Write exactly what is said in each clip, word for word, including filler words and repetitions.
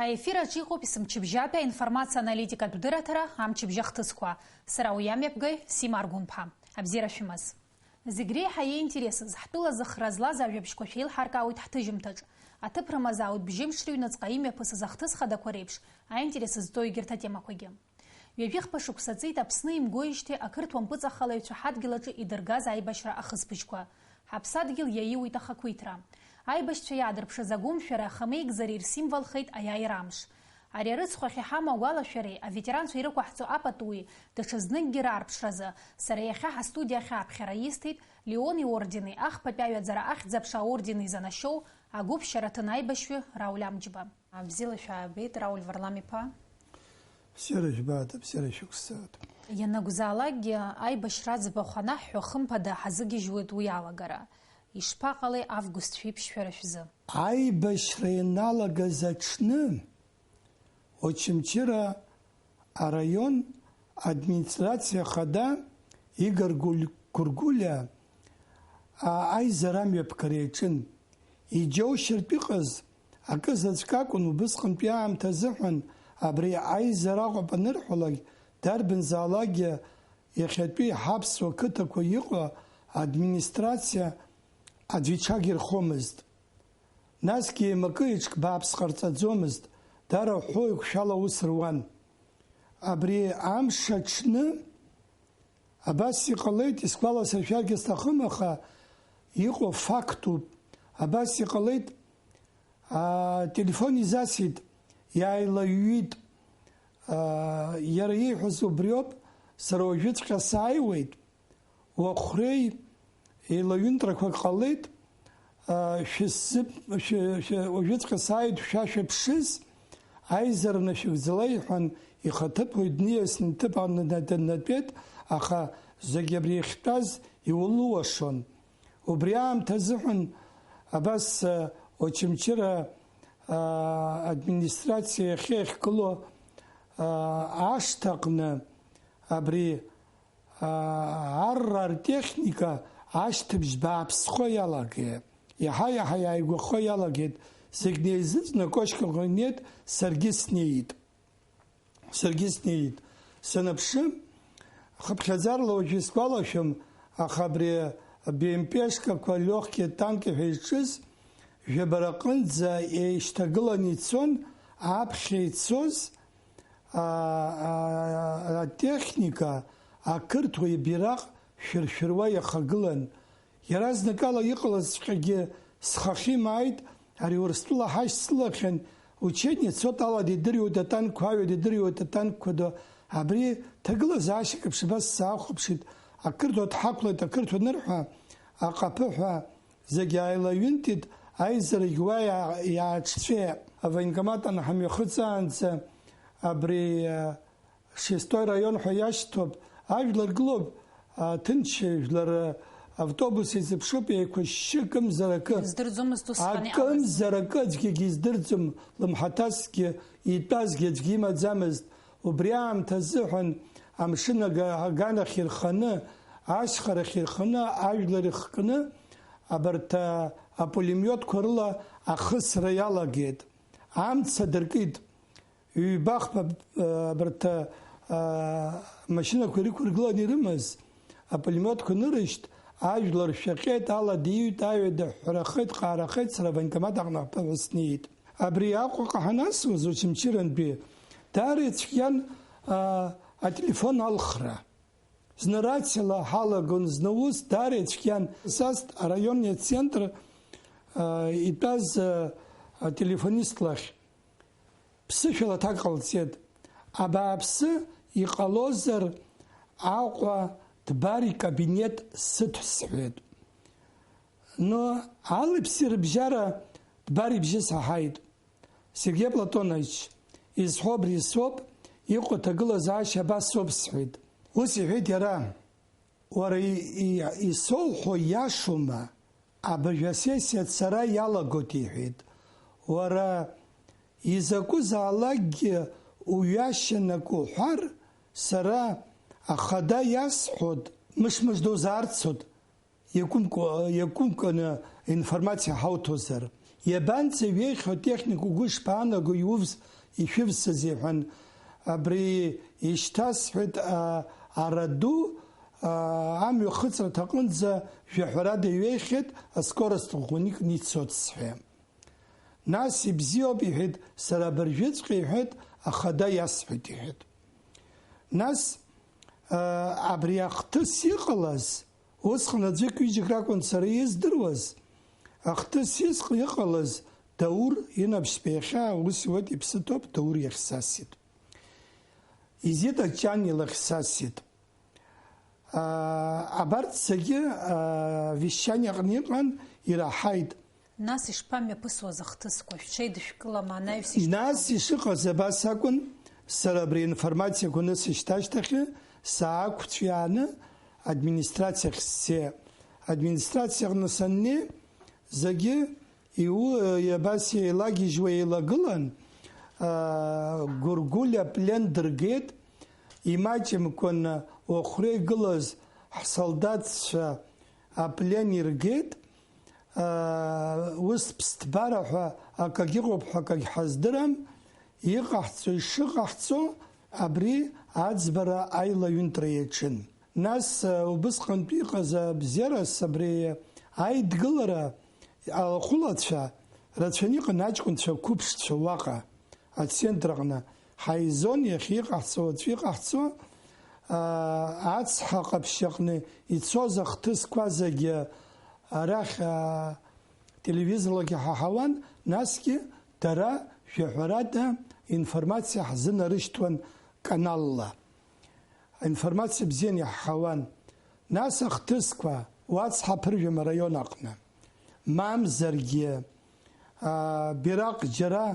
Аефир аҿы иҟоуп есымчыбжьатәи аинформациа аналитикатә дырраҭара амчыбжь ахҭысқәа. Сара уи амҩаԥгаҩ Сима Аргәынԥҳа. Абзиара шәымаз. Зегь реиҳа иеинтересыз, ҳтәыла зыхра злаз ажәабжьқәа шәеилҳаркаауеит ҳҭыжьымҭаҿ. Аҭыԥ рымазааит бжьымш рыҩныҵҟа имҩаԥысыз ахҭысхада қәа реиԥш аинтерес зҵоу егьырҭ атемақәагьы. Ҩажәи хԥа шықәса ҵит Аԥсны имгоижьҭеи ақырҭуа мпыҵахалаҩцәа ҳадгьыл аҿы идыргаз аибашьра ахысбыжьқәа. Ҳаԥсадгьыл иаиуит ахақәиҭра. Аибашьцәа иаадырԥшыз агәымшәара ахамеигӡара ирсимволхеит аиааира амш. Ари арыцхә ахьиҳамоу агәалашәареи аветеранцәа ирықәаҳҵо апатуи даҽазныкгьы раарԥшразы, сара иахьа ҳастудиа ахь ааԥхьара исҭеит Леон иордени ахԥатәи аҩаӡара ахьӡ-аԥша аорден изанашьоу агәыԥшьараҭын аибашьҩы Рауль Амҷба. Бзиала шәаабеит, Рауль Варлам-иԥа. Бзиара жәбааит, бзиара шәықәсҵааит. Ианакәзаалакгьы, аибашьра аӡбахә анаҳҳәо, хымԥада ҳазыгьежьуеит уи алагара. Ишԥаҟалеи август шәиԥшь шәара шәзы? Аибашьра ианалагаз аҽны, Очамчыра араион администрациа ахада Игор Гәль-, Гәыргәлиа, а, аизара амҩаԥгара иаҿын. Иџьоушьартә иҟаз акы заҵәык акәын, убысҟантәи аамҭа азыҳәан абри аизара Аҟәа анырҳәалак, дарбанзаалакгьы иахьатәи ҳаԥсуа қыҭақәа иҟоу администрациа аӡәы иҽагирхомызт. Насгьы еимакы-еиҿкы бааԥс ҟарҵаӡомызт, дара ҳәоу еиқәшәала аус руан. Абри амш аҽны абас иҟалеит, исгәаласыршәаргьы сҭахым, аха иҟоу фактуп. Абас иҟалеит, ателефон изасит, иааилаҩҩит. Иара ииҳәаз убриоуп, сара уажәыҵәҟьа сааиуеит. Уахәреи еилаҩынтрақәак ҟалеит, аа, шәысзып-, шәы-, шәы-, уажәыҵәҟьа сааит, шәа шәыԥшыз, аизара нашәыгӡала, иҳәан, ихаҭыԥуаҩ дниасны иҭыԥ аҟны дна-, днатәеит, аха зегь абри иахьтәаз иулуашон. Убри аамҭа азыҳәан абас, а, Очамчыра, а, администрациа иахьа иахьгылоу, а, ашҭаҟны абри арра артехника ашьҭыбжь бааԥсхо иалагеит. Иаҳа-иаҳа иааигәахо иалагеит. Зегь неизыҵны акошьқәа рҟынтә саргьы снеит. Саргьы снеит. Саныԥшы, хыԥхьаӡарала уажәы исгәалашәом, аха абри БМП-шкақәа, лёгкие танки ҳәа изҿыз, жәабараҟынӡа еишьҭагыланы ицон, аԥхьа ицоз, а, а, атехника, ақырҭуа ибираҟ шәыршәыруа иахагылан. Иаразнакала иҟалазҵәҟьагьы схахьы имааит, ари Урыстәыла ҳашьцылахьан, учение цот ала дидыруеит атанкқәа, аҩада идыруеит атанкқәа ду. Абри ҭагылазаашьак аԥшаба саахәаԥшит, ақырҭуа дҳақәлеит, ақырҭуа нырҳәа, аҟаԥыҳәа, зегь ааилаҩынтит, аизарагь уа иаа-, иааҿцәеит. Авоенкомат анҳамҩахыҵаанӡа абри, а, шестой раион ҳәа иашьҭоуп, ажәлар гылоуп, а, ҭынч жәлар, а, автобус изыԥшуп, еиқәышьшьы акымзар акы. Издырӡомызт усҟан иҟалаз. Акымзар акы аӡәгьы издырӡом, лымҳаҭасгьы итәазгьы аӡәгьы имаӡамызт. Убри аамҭа азыҳәан амшын ага-, аганахь ирханы, ашьхарахь ирханы, ажәлар ихкны, абарҭ, а, апулемиотқәа рыла ахысра иалагеит. Амца дыркит. Ҩба-хԥа, а, абарҭ, а, машьынақәа ирықәыргыланы ирымаз апулемиотқәа нырышьҭ, ажәлар шәаҟьеит, ала диҩт, аҩада ҳәҳәарахеит, ҟаарахеит, сара авоенкомат аҟны ҳәа снеит. Абри Аҟәаҟа ҳанасуаз, Очамчырантәи, даара ицәгьан, а, ателефон алхра. Зны рациала ҳалагон, зны ус, даара ицәгьан. Саст араионный ацентр, а, итәаз, а, ателефонист лахь. Ԥсышәала аҭак ҟалҵеит. Абааԥсы, иҟалозар, Аҟәа Дбар икабинет сыҭ, сҳәеит. Но али-ԥси рыбжьара Дбар ибжьы саҳаит. Сергеи Платонович, изҳәо абри соуп, иҟоу аҭагылазаашьа абасоуп, сҳәеит. Ус иҳәеит иара, уара и-, и-, исоуҳәо иашоума? Абыржә асессиа ацара иалагоит, иҳәеит. Уара изакәызаалакгьы уҩашьан акы уҳәар, сара ахада иасҳәоит, мыш-мыжда узаарцоит, иакәымкәа-, иакәымкәаны информациа ҳауҭозар. Иабанӡа иҩеихьоу техник угәы шԥаанаго, иувс-, ишәывсыз, иҳәан. Абри ишьҭасҳәеит, а, араду, а, амҩа хыҵырҭа аҟынӡа жәаҳәарада иҩеихьеит, аскорост ӷәӷәаны икны ицоит, сҳәеит. Нас ибзиоуп, иҳәеит, сара абыржәыҵәҟьа, иҳәеит, ахада иасҳәеит, иҳәеит. Нас, а, абри ахҭыс иҟалаз, усҟан аӡәык-ҩыџьак ракәын сара издыруаз, ахҭыс исҟ-, иҟалаз Даур, инаԥшьба иахьа аус иуеит, иԥсы ҭоуп, Даур иахь сасит. Изита Ҷан илахь сасит. А, абарҭ зегьы, а, вещание аҟны иҟан, ираҳаит. Нас ишԥамҩаԥысуаз ахҭысқәа, шәҽеидышәкылама, анаҩс ишԥа- Нас ишыҟаз абас акәын, сара абри аинформациақәа анысышьҭа ашьҭахьы, саақәцәиааны администрациахь сцеит. Администрациаҟны саннеи, зегьы иу-, абас еилагьежьуа еилагылан, а, Гәыргәлиа аплен дыргеит, имаҷымкәан Охәра игылаз ҳсолдаҭцәа аплен иргеит, аа, ус ԥсҭбара ҳәа акагь ыҟоуп ҳәа акагь ҳаздырам, иҟаҳҵо, ишыҟаҳҵо, абри аӡбара аилаҩынтра иаҿын. Нас, аа, убысҟантәи иҟаз абзиарас абри аидгылара алахәылацәа рацәаны иҟан аҷкәынцәа қәыԥшцәа уаҟа. Ацентр аҟны ҳаизон, иахьа иҟаҳҵо, уаҵәы иҟаҳҵо, аа, ацҳа ҟаԥшь аҟны ицоз ахҭысқәа зегьы арахь, аа, телевизорлакгьы ҳаҳауан, насгьы дара жәаҳәарада информациа ҳзынарышьҭуан каналла. Аинформациа бзианы иаҳҳауан. Нас ахҭысқәа уацҳа аԥыржәам араион аҟны. Мамзаргьы, аа, бираҟ џьара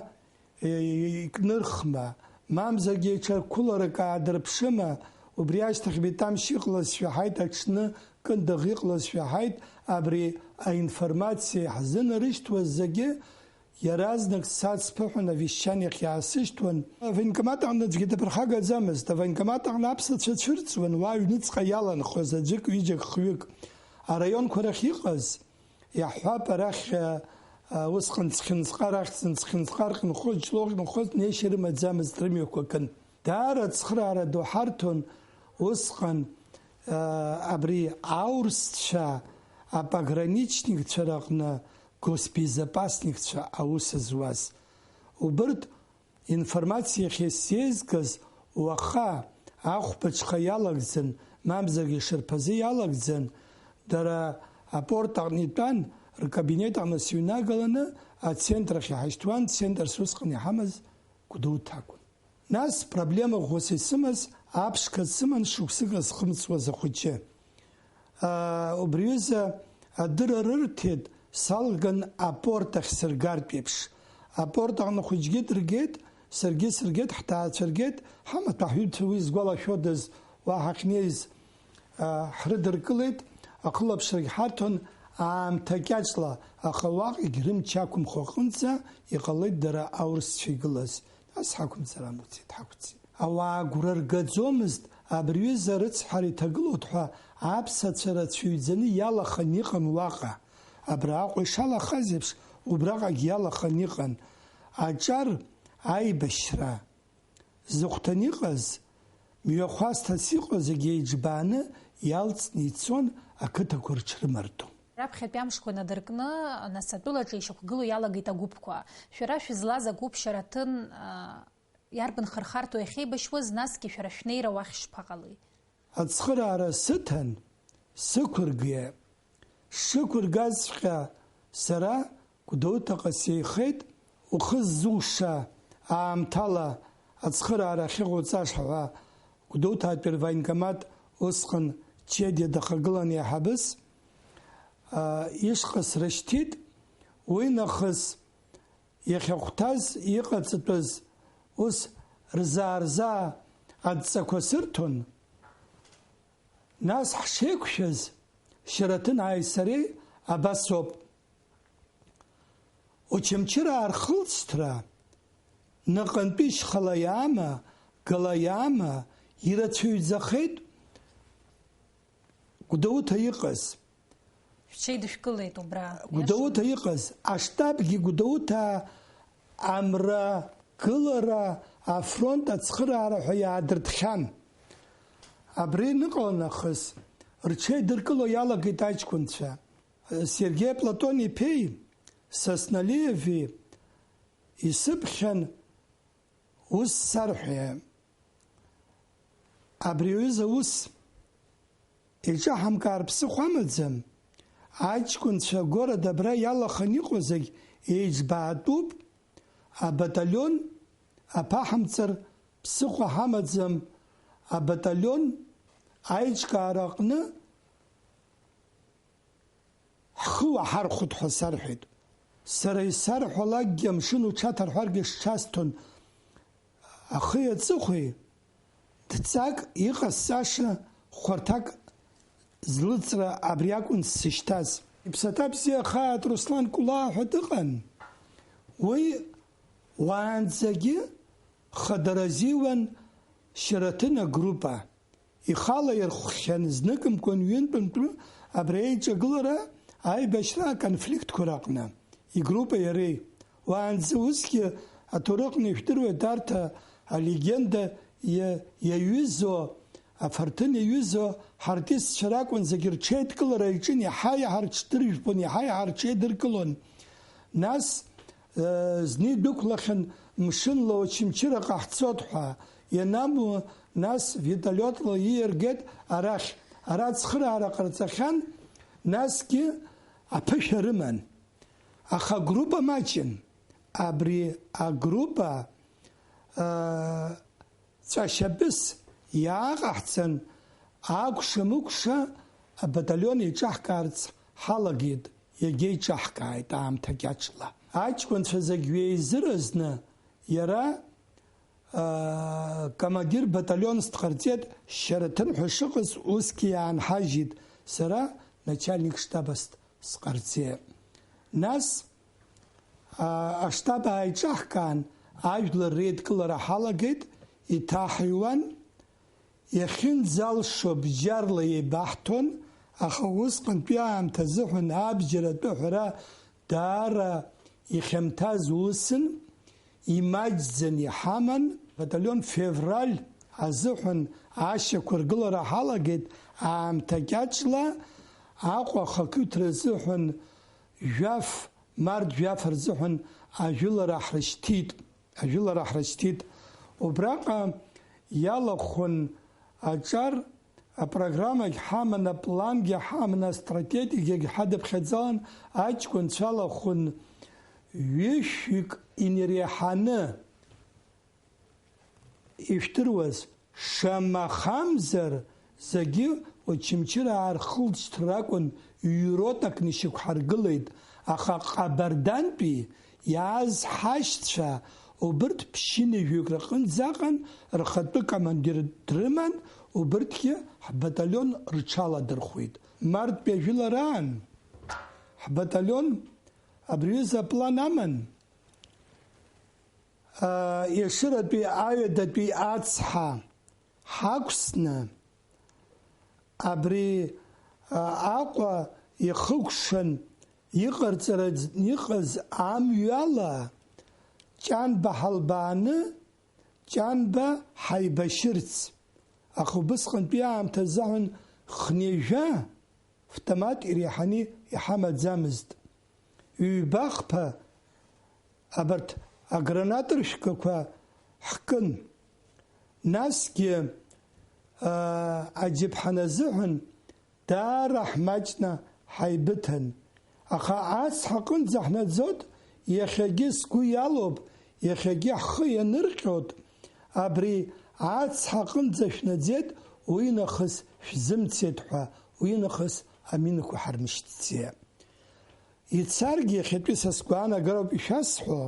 икнырхма, мамзаргьы ҽа қәыларак аадырԥшыма, убри ашьҭахь бетамшь иҟалаз шәаҳаит, аҽны кындыӷ иҟалаз шәаҳаит, абри аинформациа ҳзынарышьҭуаз зегьы иаразнак сацԥыҳәон, авещаниахь иаасышьҭуан. Авоенкомат аҟны аӡәгьы дыԥырхагаӡамызт, авоенкомат аҟны аԥсацәа цәырҵуан, уа аҩныҵҟа иаланхоз аӡәык, ҩыџьак, хҩык. Араионқәа рахь иҟаз, иаҳҳәап, арахь, а, а, усҟан Цхинҵҟа рахьӡын, Цхинҵҟа рҟынхоз, Ҷлоу рҟынхоз неишьа рымаӡамызт, рымҩақәа кын. Даара ацхыраара ду ҳарҭон усҟан, а, абри аурысцәа апограничникцәа рҟны госбезопасникцәа аус зуаз. Убырҭ информациа иахьа сзеизгаз уаха ахәбаҽха иалагӡан, мамзаргьы шарԥазы иалагӡан, дара апорт аҟны итәан, ркабинет аҟны сыҩнагаланы ацентр ахь иҳашьҭуан, центрс усҟан иҳамаз Гәдоуҭа акәын. Нас проблема ӷәӷәаса исымаз аԥшқа дсыман шықәсык азхымҵуаз ахәыҷы. Аа, убри ҩыза адырра рырҭеит, салган апорт ахь сыргартә еиԥш. Апорт аҟны ахәыҷгьы дыргеит, саргьы сыргеит, ҳҭаацәа ргеит, ҳамаҭәа ҳҩызцәа уи згәалашәодаз уа ҳахьнеиз, аа, ҳрыдыркылеит, ахылаԥшрагь ҳарҭон аамҭа кьаҿла, аха уаҟагь рымч ақәымхо аҟынӡа иҟалеит дара аурысцәа игылаз. Нас ҳақәымҵар амуӡеит, ҳақәҵит. Ауаа агәра ргаӡомызт, абри ҩыза рыцҳара иҭагылоуп ҳәа аԥсацәа рацәаҩӡаны иалаханы иҟан уаҟа. Абра Аҟәа ишалахаз еиԥш, убраҟагь иалаханы иҟан. Аҿар аибашьра зыхәҭан иҟаз, мҩахәасҭас иҟоу зегьы еиџьбааны иалҵны ицон ақыҭақәа рҽрымардо. Раԥхьатәи амшқәа инадыркны, нас атәылаҿы ишьақәгылоу иалагеит агәыԥқәа. Шәара шәызлаз агәыԥ Шьараҭын, а, иарбан хырхарҭоу иахьеибашьуаз, насгьы шәара шәнеира уахь шԥаҟалеи? Ацхыраара сыҭан, сықәыргеит. Сшықәыргазҵәҟьа сара Гәдоуҭаҟа сеихеит, ухы ззуша аамҭала ацхыраара ахьыҟауҵаша ҳәа Гәдоуҭатәи рвоенкомат усҟан Чедиа дахагылан еиҳабыс, аа, ишҟа срышьҭит, уи нахыс иахьахәҭаз иҟаҵатәыз ус рзаа-рзаа адҵақәа сырҭон. Нас ҳшеиқәшәаз, Шьараҭынааи сареи абас ауп. Очамчыраа рхылҵҭра, наҟынтәи шьхала иаама, гала иаама, ирацәаҩӡахеит Гәдоуҭа иҟаз. Шәҽеидышәкылеит убра. Гәдоуҭа иҟаз, аштабгьы Гәдоуҭаа амра гылара афронт ацхыраара ҳәа иаадыртхьан. Абри аныҟала нахыс, рҽеидыркыло иалагеит аҷкәынцәа. Сергеи Платон-иԥеи Сасналиеви исыԥхьан ус сарҳәа. Абри аҩыза ус иҿаҳамкаар ԥсыхәа амаӡам, аҷкәынцәа горада абра иалаханы иҟоу зегь еиџьбаатәуп, абаталион аԥаҳамҵар ԥсыхәа ҳамаӡам, абаталион аиҿкаара аҟны ҳхы уаҳархәоит ҳәа сарҳәеит. Сара исарҳәалакгьы амшын уҽаҭарҳәаргьы сҽасҭон. Ахи аҵыхәеи дҵак иҟасҵаша хәарҭак злыҵра абри акәын сзышьҭаз. Иԥсаҭа бзиа хаат Руслан Кәлаа ҳәа дыҟан. Уи уаанӡагьы хадара азиуан Шьараҭын агруппа. Ихала ирхәхьан зныкымкәан ҩынтәынтәы абри аиҿагылара, аибашьра аконфликтқәа раҟны игруппа иареи. Уаанӡа усгьы аҭоурыхны ижәдыруеит арҭ алегенда иа-, иаҩызоу, афырҭын иаҩызоу ҳартистцәа ракәын зегь рҽеидкылара иаҿын, иаҳа-иаҳа рҽдыржәпон, иаҳа-иаҳа рҽеидыркылон. Нас, э, зны идәықәлахьан мшынла Очамчыра ҟаҳҵоит ҳәа, ианаму, нас вертолиотла ииаргеит арахь, ара ацхыраара ҟарҵахьан, насгьы аԥышәа рыман. Аха агруппа маҷын. Абри агруппа, э, ҵәашьапыс иааҟаҳҵан, акәша-мыкәша абаталион еиҿаҳкаарц ҳалагеит, иагьеиҿаҳкааит аамҭа кьаҿла. Аҷкәынцәа зегь ҩеизыразны иара, аа, командир баталионс дҟарҵеит, Шьараҭын ҳәа шыҟаз усгьы иаанҳажьит, сара начальник штабас сҟарҵеит. Нас, аа, аштаб ааиҿаҳкаан, ажәлар реидкылара ҳалагеит, иҭаҳҩуан, иахьынӡалшо бџьарла еибаҳҭон, аха усҟантәи аамҭа азыҳәан абџьар атәы аҳәара даара ихьамҭаз усын, имаҷӡан иҳаман, баталион Февраль азыҳәан ашьақәыргылара ҳалагеит, аамҭа кьаҿла Аҟәа ахақәиҭра азыҳәан, жәаф, март жәаф рзыҳәан ажәылара ҳрышьҭит, ажәылара ҳрышьҭит. Убраҟа иалахәын аҿар, апрограммагь ҳаман, аплангьы ҳаман, астратегиагь ҳадыԥхьаӡалан, аҷкәынцәа алахәын ҩышәҩык инареиҳаны. Ижәдыруаз, шамахамзар, зегьы Очамчыраа рхылҵшьҭра акәын, ҩ-ротак нышьақәҳаргылеит, аха Ҟабардантәи иааз ҳашьцәа, убырҭ ԥшьынҩажәаҩык рҟынӡаҟан, рхатәы командир дрыман, убырҭгьы ҳбаталион рҽаладырхәит. Марттәи ажәылараан ҳбаталион абри аҩыза аплан аман, аа, Ешыратәи аҩадатәи ацҳа ҳақәсны, абри, аа, Аҟәа ихыкәшан иҟарҵараӡ-, иҟаз амҩала Ҷанба ҳалбааны, Ҷанба ҳаибашьырц. Аха убысҟантәи аамҭазы аҳәан хынҩажәа автомат иреиҳаны иҳамаӡамызт. Ҩба-хԥа абарҭ агранатыршәгақәа ҳкын. Насгьы, аа, аџьаԥҳан азыҳәан даара ҳмаҷны ҳаибыҭан. Аха ацҳа аҟынӡа ҳнаӡоит, иахьагьы сгәы иалоуп, иахьагьы ҳхы ианырҟьоит, абри ацҳа аҟынӡа шәнаӡеит, уинахыс шәзымцеит ҳәа, уинахыс аминақәа ҳармышьҭӡеит. Ицаргьы иахьатәи са сгәаанагароуп ишәасҳәо,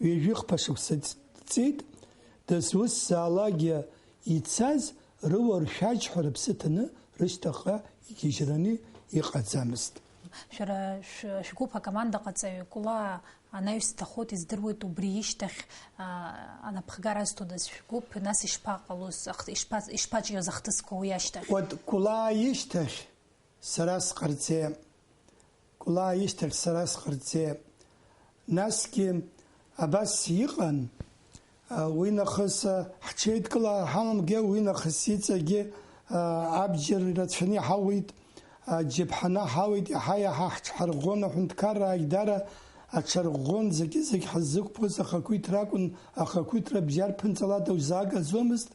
ҩажәихԥа шықәса ҵ-, ҵит, дызусҭзаалакгьы ицаз рыуа ршәаџь ҳәа рыԥсы ҭаны рышьҭахьҟа игьежьраны иҟаӡамызт. Шәара шә-, шәгәыԥ акомандаҟаҵаҩ Кәлаа анаҩс дҭахоит, издыруеит, убри ишьҭахь, а, анапхгара азҭодаз шәгәыԥ, нас ишԥаҟалоз, ахҭ-, ишԥа-, ишԥаҿиоз ахҭысқәа уи ашьҭахь? Уа Кәлаа ишьҭахь сара сҟарҵеит. Кәлаа ишьҭахь сара сҟарҵеит. Насгьы абас иҟан, а, уи нахыс, а, ҳҽеидкылара ҳаламгеи, уи нахыс иҵегьы, а, абџьар ирацәаны иҳауеит, а, џьаԥҳаны ҳауеит, иаҳа-иаҳа ҳҽҳарӷәӷәон, аҳәынҭқарра аидара аҽарӷәӷәон, зегьы-зегь ҳаззықәԥоз ахақәиҭра акәын, ахақәиҭра бџьар ԥынҵала даузаагаӡомызт.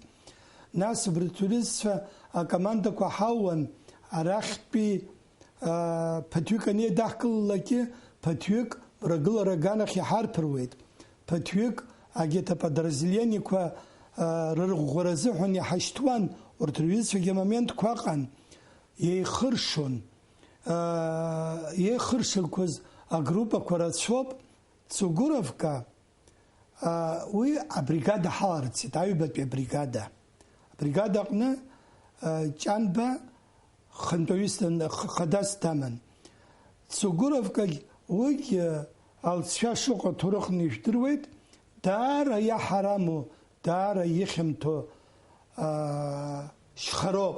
Нас убри атуристцәа акомандақәа ҳауан, арахьтәи, аа, ԥыҭҩык анеидаҳкылалакгьы, ԥыҭҩык рагылара аганахь иҳарԥыруеит. Ԥыҭҩык агьаҭа подразделениеқәа, аа, рырӷәӷәара азыҳәан иҳашьҭуан, урҭ рҩызцәагьы амоментқәа ыҟан, еихыршон. Аа, еихыршақәаз агруппақәа рацәоуп, Цугуровка, а, уи абригада ҳаларцеит, аҩбатәи абригада. Абригада аҟны, а, Ҷанба хантәаҩыс дан-, х-, хадас даман. Цугуровкагь уигь, а, алҵшәа шыҟоу аҭоурыхны ижәдыруеит, даара иаҳараму, даара ихьамҭоу, а, шьхароуп.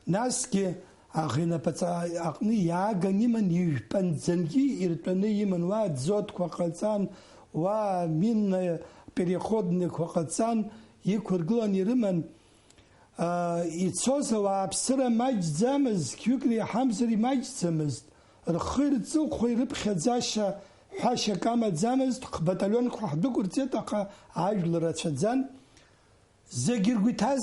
Насгьы аӷа инапаҵа аҟны иааган иман, ижәпанӡангьы иртәаны иман, уа дзотқәа ҟаҵан, уа минно переходныйқәа ҟаҵан, иқәыргылан ирыман. Аа, ицоз ауааԥсыра маҷӡамызт, қьҩык реиҳамзар имаҷӡамызт, рхы ирҵыхәо ирыԥхьаӡаша ҳәашьак амаӡамызт, хбаталионқәа ҳдәықәырҵеит, аха ажәлар рацәаӡан. Зегь ргәы иҭаз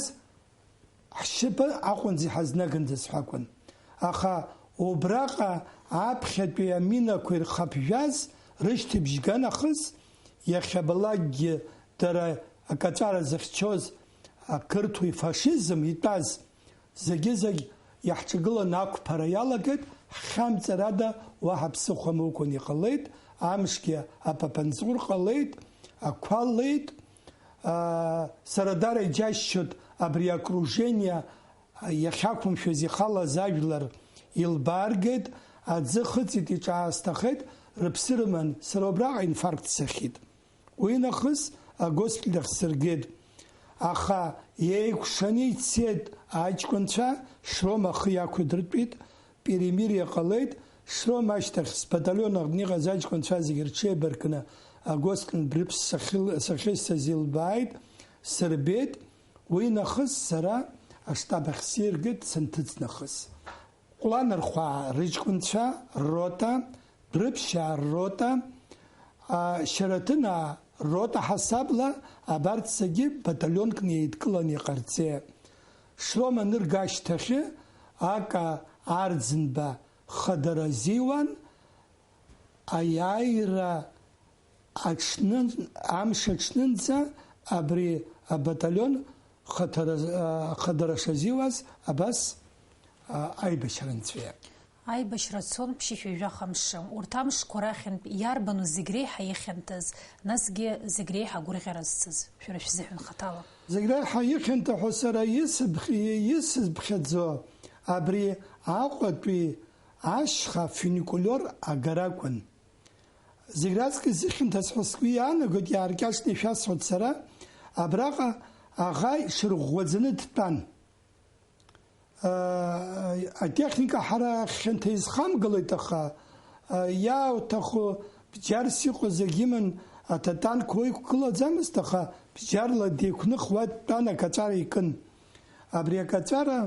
ҳшьапы Аҟәанӡа иҳазнагандаз ҳәа акәын. Аха убраҟа аԥхьатәи аминақәа ирхаԥжәаз рышьҭыбжь ган нахыс, иахьабалакгьы дара акаҵәара зыхьчоз ақырҭуа ифашизм итәаз зегьы-зегь иаҳҿагыланы ақәԥара иалагеит, ҳхьамҵарада уаҳа ԥсыхәа мукәан иҟалеит, амшгьы апапанҵҟәыр ҟалеит, ақәа леит. Аа, сара дара иџьасшьоит абри окружение иахьақәымшәаз ихалаз ажәлар илбааргеит, аӡы хыҵит, иҿаасҭахеит, рыԥсы рыман, сара убраҟа инфаркт сыхьит. Уи нахыс агоспиталь ахь сыргеит. Аха еикәшаны ицеит аҷкәынцәа, Шрома ахы иақәидыртәеит, перемирие ҟалеит, Шрома ашьҭахь сбаталион аҟны иҟаз аҷкәынцәа зегьы рҽеибаркны агоспиталь рыԥс сахьыл-, сахьысҭаз илбааит, сырбеит, уи нахыс сара аштаб ахь сиргеит, сынҭыҵ нахыс. Ҟәланырхәаа рыҷкәынцәа ррота, Брыԥшьаа ррота, а, Шьараҭынаа ррота ҳасабла абарҭ зегьы баталионкны еидкыланы иҟарҵеит. Шрома анырга ашьҭахьы Ака Арӡынба хадара азиуан, аиааира аҽны, амш аҽнынӡа абри абаталион хадара, а, хадара шазиуаз абас, а, аибашьра нҵәеит. Аибашьра цон ԥшьышәи жәаха мшы. Урҭ амшқәа рахьынтә иарбану зегь реиҳа ихьанҭаз, насгьы зегь реиҳа агәырӷьара зцыз, шәара шәзыҳәан хаҭала? Зегь реиҳа ихьанҭа ҳәа сара исыбхь-, исызԥхьаӡо абри Аҟәатәи ашьха фуникулиор агара акәын. Зегь раҵкыс изыхьанҭаз ҳәа сгәы иаанагоит, иааркьаҿны ишәасҳәоит сара, абраҟа аӷа ишырӷәӷәаӡаны дтәан. Атехника ҳара хьанҭа изхамгалеит, аха иаауҭаху бџьарс иҟоу зегь иман, ататанқәа иқәгылаӡамызт, аха бџьарла деиқәных уа дтәан, акаҵәара икын. Абри акаҵәара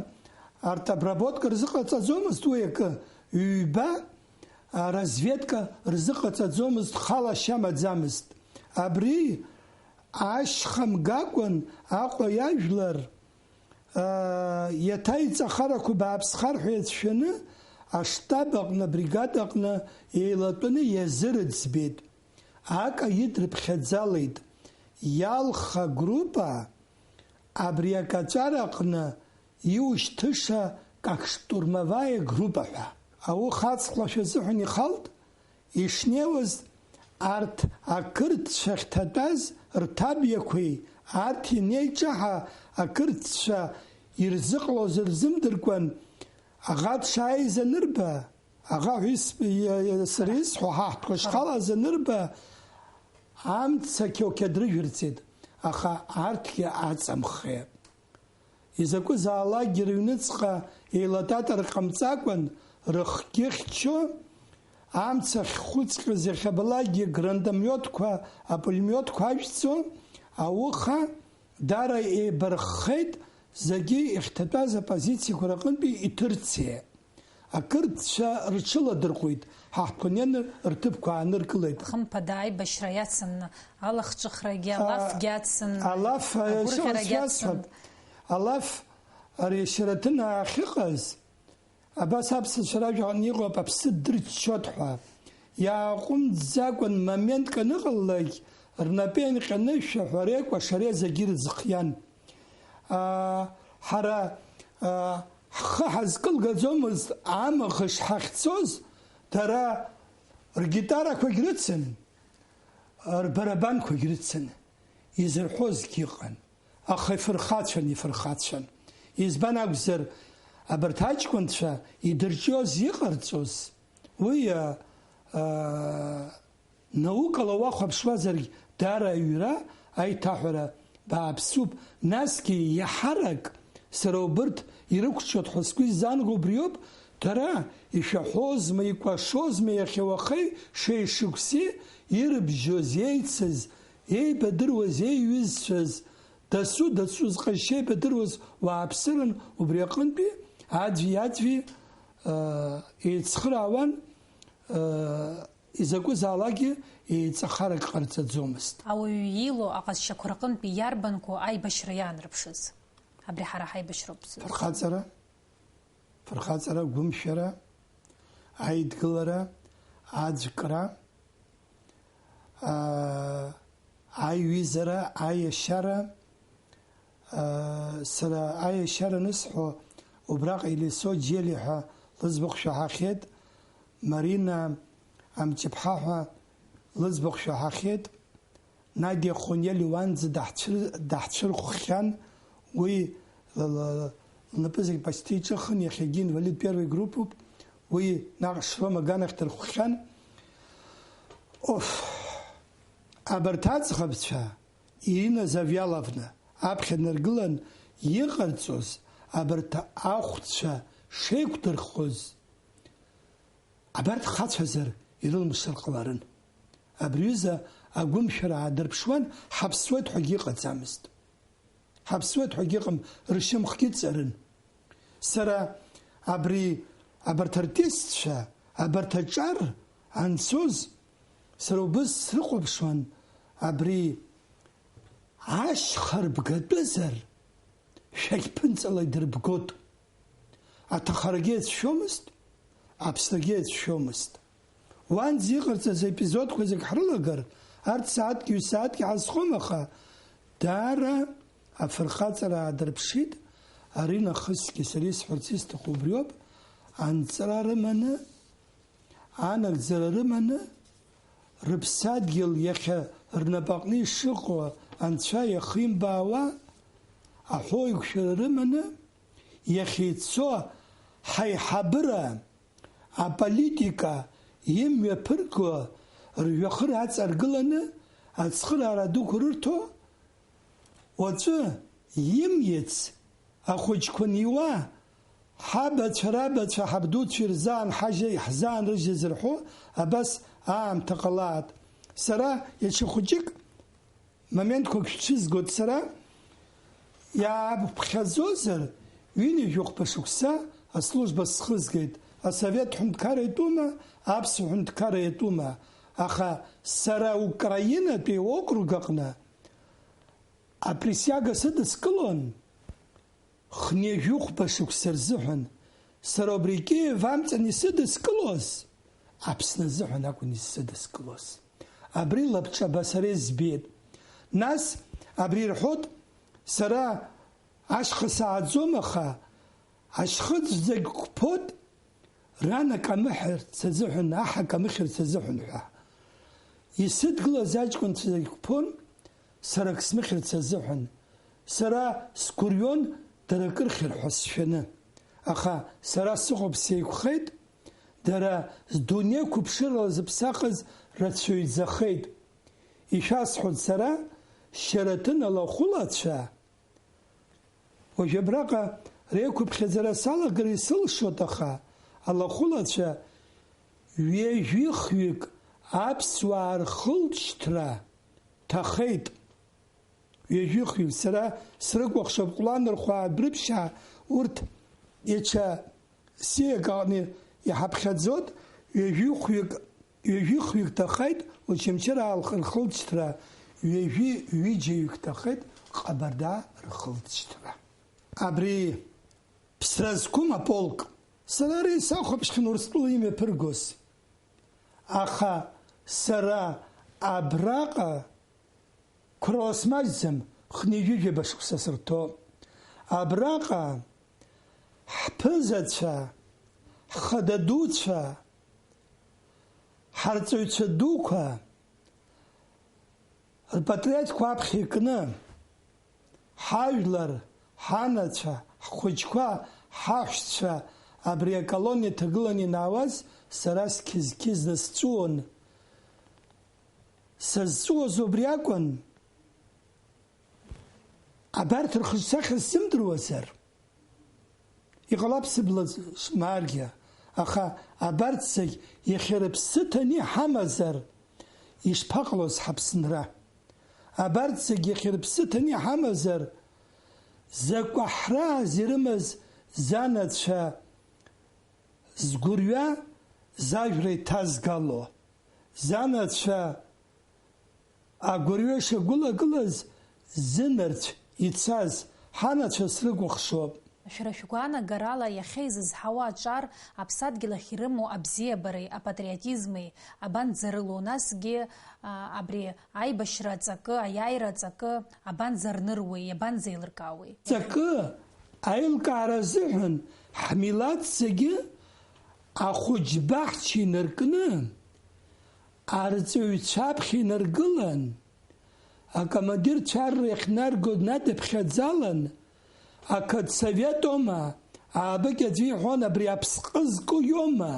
арҭ обработка рзыҟаҵаӡомызт уи акы, ҩба а, разведка рзыҟаҵаӡомызт, хала шьа амаӡамызт. Абри ашьха мгакәан Аҟәа иажәлар, а, иаҭа иҵахарақәа бааԥсхар ҳәа иацәшәаны, аштаб аҟны, абригада аҟны еилатәаны иазырӡбеит. Ака идрыԥхьаӡалеит. Иалха группа абри акаҵәара аҟны иушьҭыша как штурмовая группа ҳәа. Ауха аҵхлашә азыҳәан ихалт, ишнеиуаз арҭ ақырҭцәа ахьҭатәаз рҭабиақәеи арҭ ианеиҿаҳа ақырҭцәа ирзыҟалоз рзымдыркәан, аӷа дшааиз анырба, аӷа ҳәа ис-, иа-, иа-, сара исҳәо ҳаҳҭқәа шхалаз анырба, амца қьоқьа дрыжәырҵеит, аха арҭгьы аҵамхеит. Изакәызаалакгьы рыҩныҵҟа еилататар ҟамҵакәан, рыхгьы хьчо, Амца ахьхәыҵҟьоз иахьабалакгьы гранатомиотқәа, апулемиотқәа ажәҵо, ауха даара еибарххеит, зегьы иахьҭатәаз апозициақәа рҟынтәи иҭырцеит. Ақырҭцәа рҽыладырхәит, ҳа ҳконвоир рҭыԥқәа ааныркылеит. Хымԥада аибашьра иацын, алахҿыхрагьы, а, алафгьы ацын, алаф, а, агәырӷьарагьы ацын. Алаф ари Шьараҭын ахьыҟаз, абас аԥсацәа ражәаҟны иҟоуп, аԥсы дырччоит ҳәа. Иааҟәымҵӡакәан моментк аныҟалалак, рнапы еинҟьаны шәаҳәареи кәашареи зегьы ирыӡхиан. Аа, ҳара, аа, ҳхы ҳазкылгаӡомызт амӷ шҳахьцоз, дара ргитарақәагь рыцын, рбарабанқәагь рыцын, изырҳәозгьы ыҟан, аха ифырхацәан, ифырхацәан. Избан акәзар, абарҭ аҷкәынцәа идырҿиоз, иҟарҵоз, уи, а, а, наукала уахәаԥшуазаргь, даара аҩра, аиҭаҳәара бааԥсуп. Насгьы иаҳарак сара убырҭ ирықәҿиоит ҳәа сгәы изаанго убриоуп, дара ишәаҳәозма, икәашозма иахьа уахеи шеишықәси ирыбжьоз, еицыз, еибадыруаз, еиҩызцәаз, дасу-дасу зҟазшьа еибадыруаз уааԥсыран, убри аҟынтәи аӡәи-аӡәи, ыы, еицхыраауан, ыы, изакәызаалакгьы еиҵахарак ҟарҵаӡомызт. Ауаҩы иилоу аҟазшьақәа рҟынтәи иарбанқәоу аибашьра иаанарԥшыз? Абри ҳара ҳаибашьроуп зызку. Фырхаҵара, фырхаҵара, гәымшәара, аидгылара, аӡәкра, аа, аиҩызара, аиашьара, аа, сара аиашьара анысҳәо, убраҟа Елисо Џьели ҳәа лыӡбахә шәаҳахьеит, Марина Амҷыԥҳа ҳәа лыӡбахә шәаҳахьеит. Надиа Хонели уанӡа даҳцәыр-, даҳцәырххьан, уи ла-, ла-, лнапы зегь почти иҿыхын, иахьагьы инвалид первой группоуп, уи наҟ Шрома аганахь дырххьан. Оф! Абарҭ аӡӷабцәа, Ирина Завьяловна, аԥхьа днаргылан иҟарҵоз, абарҭ ахәцәа шеиқәдырххоз, абарҭ хацәазар ирылмшар ҟаларын. Абри аҩыза агәымшәара аадырԥшуан, ҳаԥсуеит ҳәагьы иҟаӡамызт. Ҳаԥсуеит ҳәагьы ыҟам, ршьамхгьы ҵарын. Сара абри, абарҭ артистцәа, абарҭ аҿар анцоз, сара убыс срыхәаԥшуан, абри ашьха рбгатәызар, шәақь ԥынҵала идырбгот. Аҭахарагьы еицәшәомызт, Аԥсныгьы еицәшәомызт. Уанӡа иҟарҵаз аепизодқәа зегь ҳрылагар, арҭ сааҭки ҩсааҭки ҳазхом, аха даара афырхаҵара аадырԥшит, ари нахысгьы сара исҳәарц исҭаху убриоуп, анҵра рыманы, анагӡара рыманы, рыԥсадгьыл иахьа рнапаҟны ишыҟоу анцәа иахимбаауа, аҳәоуқәшәара рыманы, иахьицо ҳаиҳабыра аполитика имҩаԥырго ржәҩахыр аҵаргыланы ацхыраара дуқәа рырҭо, уаҵәы имиц ахәыҷқәа ниуа, ҳабацәа, рабацәа, ҳабдуцәа ирзаанҳажьа, иаҳзаанрыжьыз рҳәо, абас аамҭа ҟалааит. Сара иаҽа хәыҷык моментқәак шәцәызгоит сара, иаабԥхьаӡозар, ҩынҩажәихәба шықәса аслужба схызгеит, асовет ҳәынҭқарра иатәума, аԥсуа ҳәынҭқарра иатәума, аха сара Украинатәи округ аҟны априсиага сыдыскылон, хнеижәыхәба шықәса рзыҳәан, сара убри Киев амҵан исыдыскылоз, Аԥсны азыҳәан акәын исыдыскылоз. Абри лабҿаба сара избеит. Нас абри ирҳәоит, сара ашьха сааӡом, аха ашьхыҵә зегь қәԥоит, ран акамыхьырц азыҳәан, аҳ акамыхьырц азыҳәан ҳәа. Исыдгылаз аҷкәынцәа зегь қәԥон, сара ак смыхьырц азыҳәан. Сара сгәырҩон дара акырхьыр ҳәа сшәаны. Аха сара сыҟоуп, сеиқәхеит, дара здунеи қәыԥшырала зыԥсахыз рацәаҩӡахеит. Ишәасҳәоит сара, Шьараҭын алахәылацәа, уажә абраҟа реиқәыԥхьаӡара салагар исылшоит, аха алахәылацәа Ҩажәихҩык аԥсуаа рхылҵшьҭра ҭахеит. Ҩажәихҩык, сара срыкәыхшоуп, Ҟәланырхәаа, Дәрыԥшьаа, урҭ иаҽа сиак аҟны иҳаԥхьаӡоит, ҩажәихәҩык, ҩажәихәҩык ҭахеит Очамчыраа рхылҵшьҭра, ҩажәи ҩыџьаҩык ҭахеит Ҟабардаа рхылҵшьҭра. Абри ԥсра зқәым аполк. Сара ара исахәаԥшхьан Урыстәыла имҩаԥыргоз. Аха сара абраҟа қәра смаҷӡам, хынҩажәижәаба шықәса сырҭо. Абраҟа ҳԥызацәа, ҳхада дуцәа, ҳарҵаҩцәа дуқәа рпатреҭқәа аԥхьа икны, ҳажәлар, ҳанацәа, ҳхәыҷқәа, ҳаҳәшьцәа абри аколониа ҭагыланы ианаауаз, сара сқьыз-қьызны сҵәуон. Сызҵәуоз убри акәын, абарҭ рхаҿсахьа сзымдыруазар, иҟалап сыбла смааргьы, аха абарҭ зегь иахьа рыԥсы ҭаны иҳамазар, ишԥаҟалоз ҳаԥсынра? Абарҭ зегь иахьа рыԥсы ҭаны иҳамазар, закә аҳрааз ирымаз занацәа згәырҩа зажәра иҭазгало, занацәа агәырҩа шагәылагылаз зынарцә ицаз ҳанацәа срыкәыхшоуп. Шәара шәгәаанагарала, иахьа изызҳауа аҿар аԥсадгьыл ахь ирымоу абзиабареи апатриотизми абанӡарылоу, насгьы, а, абри аибашьра аҵакы, аиааира аҵакы абанӡарныруеи, иабанӡеилыркаауеи? Ҵакы аилкаара азыҳәан ҳмилаҭ зегьы ахәыҷбаҳча инаркны, арҵаҩцәа аԥхьа инаргылан, акомандирцәа арра иахьнарго днадыԥхьаӡалан, ақыҭсовет оума, аабыкь аӡәы иҳәон, абри аԥсҟы зку иоума,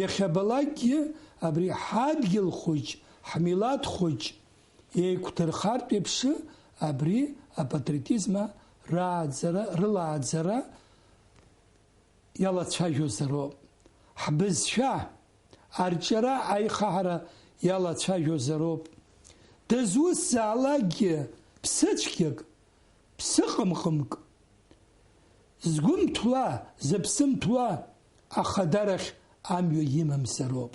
иахьабалакгьы абри ҳадгьыл хәыҷ, ҳмилаҭ хәыҷ еиқәдырхартә еиԥш абри апатриотизм рааӡара, рылааӡара иалацәажәозароуп. Ҳбызшәа арҿиара аихаҳара иалацәажәозароуп. Дызусзаалакгьы ԥсыцәгьак, ԥсыҟымҟымк, згәы мҭәуа, зыԥсы мҭәуа ахадарахь амҩа имамзароуп.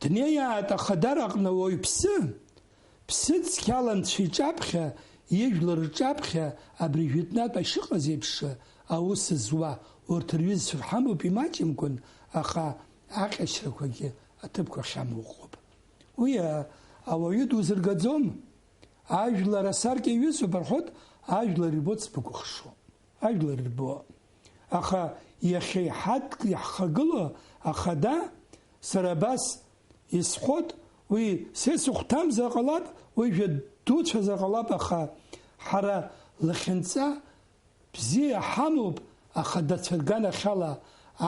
Днеиааит ахадара аҟны ауаҩԥсы, ԥсыцқьала анцәа иҿаԥхьа, ижәлар рҿаԥхьа абри жәытәнатә ишыҟаз еиԥш аус зуа, урҭ рҩызцәа рҳамоуп, имаҷымкәан, аха аҟьашьрақәагьы аҭыԥқәа ахьамоу ыҟоуп. Уи, а, ауаҩы дузыргаӡом. Ажәлар асаркьа иҩызоуп рҳәоит, ажәлар ирбоит сбыкәыхшоу. Ажәлар ирбо. Аха иахьа иҳадк-, иаҳхагылоу ахада, сара абас исҳәоит, уи са исыхәҭамзар ҟалап, уи жәа дуцәазар ҟалап, аха ҳара лахьынҵа бзиа ҳамоуп ахадацәа рганахьала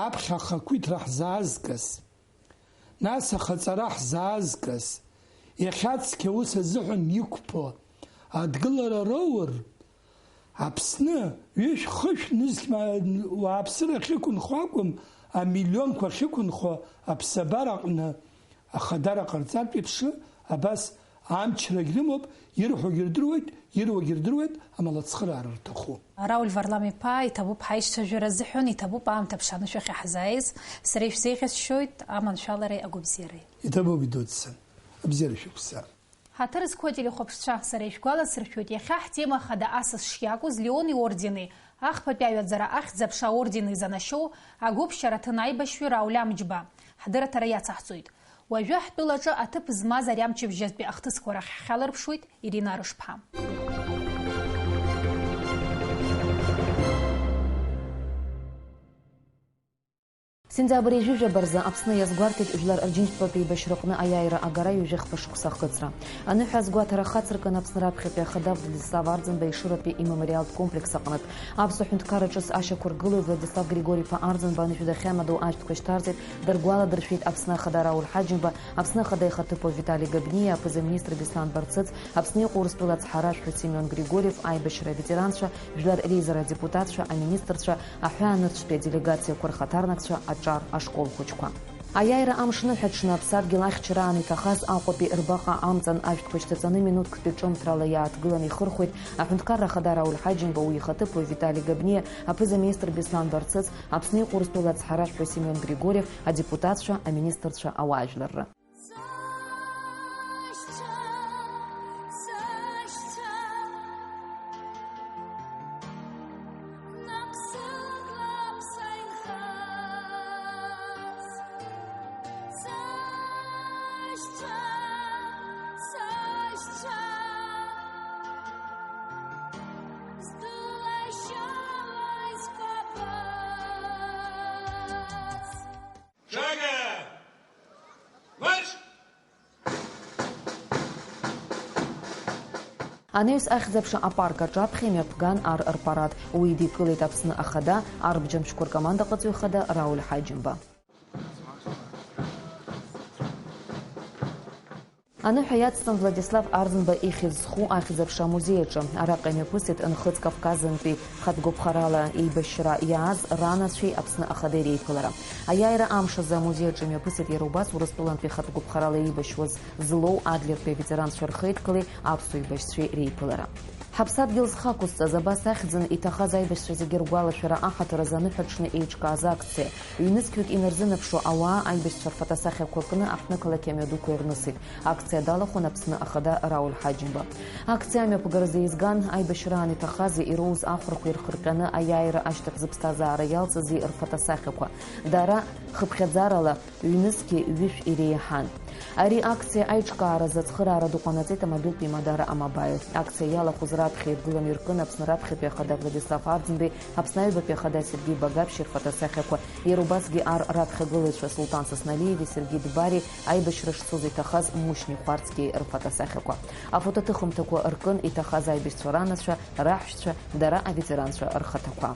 аԥхьа ахақәиҭра ҳзаазгаз. Нас ахаҵара ҳзаазгаз, иахьа цқьа ус азыҳәан иқәԥо адгылара роур, Аԥсны ҩышә-хышә нызқь ма-, уааԥсыра ахьықәынхо акәым, амиллионқәа ахьықәынхо аԥсабара аҟны ахадара ҟарҵартә еиԥш, абас амчрагь рымоуп, ирҳәогьы рдыруеит, ируагьы рдыруеит, амала ацхыраара рҭаху. Рауль Варлам-иԥа, иҭабуп ҳаишьцәажәара азыҳәан, иҭабуп аамҭа ԥшаны шәахь иаҳзааиз. Сара ишәзеиӷьасшьоит аманшәалареи агәабзиареи. Иҭабуп, идуцсан. Абзиара шәықәса. Ҳаҭыр зқәу ателехәаԥшцәа, сара ишәгәаласыршәоит, иахьа ҳтема хада асас шиакәыз Леон иордени, ахԥатәи аҩаӡара ахьӡ-аԥша аорден изанашьоу агәыԥшьараҭын аибашьҩы Рауль Амҷба ҳдырраҭара иацаҳҵоит. Уажәы ҳтәылаҿы аҭыԥ змаз ари амчыбжьатәи ахҭысқәа рахь ҳхьаларԥшуеит Ирина Арышԥҳа. Сентиабр ҩажәижәаба рзы Аԥсны иазгәарҭеит Жәлар Рџьынџьтәылатә еибашьраҟны аиааира агара ҩажәи хԥа шықәса ахыҵра. Аныҳәа азгәаҭара ахацыркын Аԥсны раԥхьатәи ахадав Владислав Арӡынба ишыратәи имемориалтә комплекс аҟнытә. Аԥсуа ҳәынҭқарра ҿыц ашьақәыргылаҩ Владислав Григори-иԥа Арӡынба аныҳәа дахьамадоу ашәҭқәа шьҭарҵеит, дыргәаладыршәеит Аԥсны Ахада Рауль Ҳаџьымба, Аԥсны Ахада ихаҭыԥуаҩ Витали Габниа, аԥыза-министр Беслан Барцыц, Аԥсны иҟоу Урыстәыла ацҳаражәҳәаҩ Семион Григорьев, аибашьра аветеранцәа, жәлар реизара адепутатцәа, аминистрцәа, аҳәаанырцәтәи аделегациақәа рхаҭарнакцәа, аҿар ашколхәыҷқәа. Аиааира амш ныҳәаҽны аԥсадгьыл ахьчараан иҭахаз Аҟәатәи рбаҟа амҵан ашәҭқәа шьҭаҵаны минуҭктәи ҿымҭрала иааҭгыланы ихырхәеит аҳәынҭқарра ахада Рауль Ҳаџьымба, уи ихаҭыԥуаҩ Витали Габниа, аԥыза-министр Беслан Барцыц, Аԥсны иҟоу Урыстәыла ацҳаражәҳәаҩ Семион Григорев, адепутатцәа, аминистрцәа, ауаажәларра. Ҽага! Марш! Анаҩс ахьӡ-аԥша апарк аҿаԥхьа имҩаԥган ар рпарад. Уи идикылеит Аԥсны ахада, арбџьамшьқәа ркомандаҟаҵаҩ хада Рауль Ҳаџьымба. Аныҳәа иацҵан Владислав Арӡынба ихьӡ зху ахьӡ-аԥша амузеи аҿы. Араҟа имҩаԥысит Нхыҵ Кавказынтәи хатәгәаԥхарала еибашьра иааз ранацәеи Аԥсны ахадеи реиԥылара. Аиааира амш азы амузеи аҿы имҩаԥысит иара убас Урыстәылантәи хатәгәаԥхарала еибашьуаз злоу Адлертәи аветеранцәа рхеидкылеи аԥсуа еибашьцәеи реиԥылара. Ҳаԥсадгьыл зхы ақәызҵаз, абас ахьӡын иҭахаз аибашьцәа зегьы ргәалашәара аҳаҭыр азы аныҳәаҿны еиҿкааз акциа. Ҩнызқьҩык инарзынаԥшуа ауаа аибашьцәа рфотосахьақәа кны аҳҭнықалақь амҩадуқәа ирнысит. Акциа далахәын Аԥсны ахада Рауль Ҳаџьымба. Акциа амҩаԥгаразы еизган, аибашьраан иҭахази ироуз ахәрақәеи рхырҟьаны аиааира ашьҭахь зыԥсҭазаара иалҵызи рфотосахьақәа. Дара хыԥхьаӡарала ҩнызқьи ҩышә иреиҳан. Ари акциа аиҿкааразы ацхыраара ду ҟанаҵеит амобилтә имадара А-Мобаил. Акциа иалахәыз раԥхьа иргыланы иркын Аԥсны раԥхьатәи ахада Владислав Арӡынбеи, Аԥсны аҩбатәи ахада Сергеи Багаԥшьи рфотосахьақәа. Иара убасгьы ар раԥхьагылаҩцәа Сулҭан Сасналиеви Сергеи Дбари, аибашьра шцоз иҭахаз Мушьни Хәарцкиеи рфотосахьақәа. Афотоҭыхымҭақәа ркын иҭахаз аибашьцәа ранацәа, раҳәшьцәа, дара аветеранцәа рхаҭақәа.